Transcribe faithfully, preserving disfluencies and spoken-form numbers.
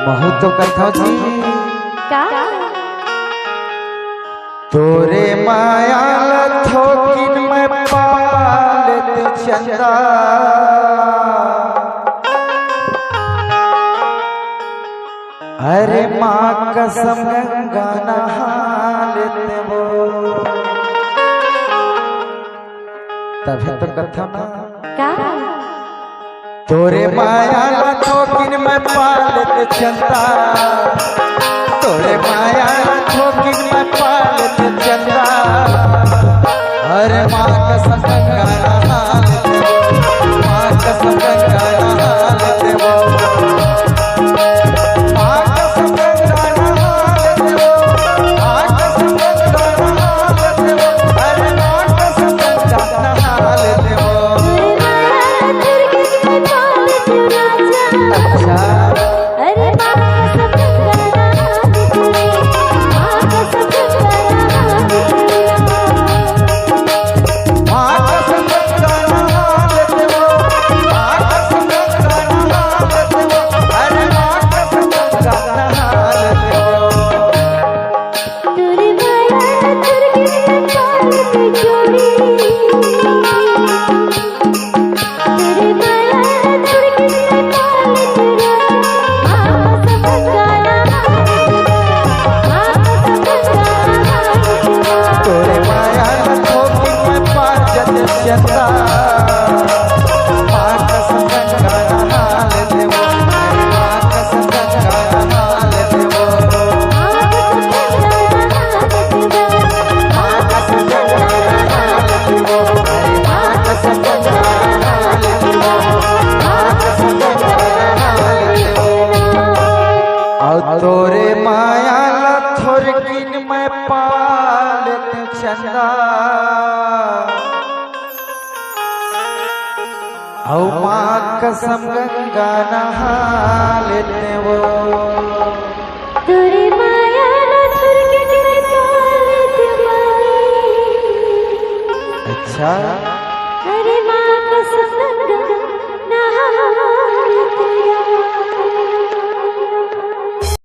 बहुत तो कथा जी। का? तोरे माया ल थोकिन मैं पालत चंदा, अरे माँ कसम गंगा नहा लेते वो। तभी तो कथा ना। का? तोरे माया ला थोकिन मैं पालत चंदा, तोरे माया ला थोकिन मैं पालत चंदा। अरे माँ कसम गंगा नहा लेते वो, माँ कसम गंगा नहा लेते वो। अउ तोरे माया ला थोरकिन मैं पालत चंदा, अउ माँ कसम गंगा नहा लेते वो। तोरे माया ला थोरकिन मैं पालत बानी। अच्छा। अरे माँ कसम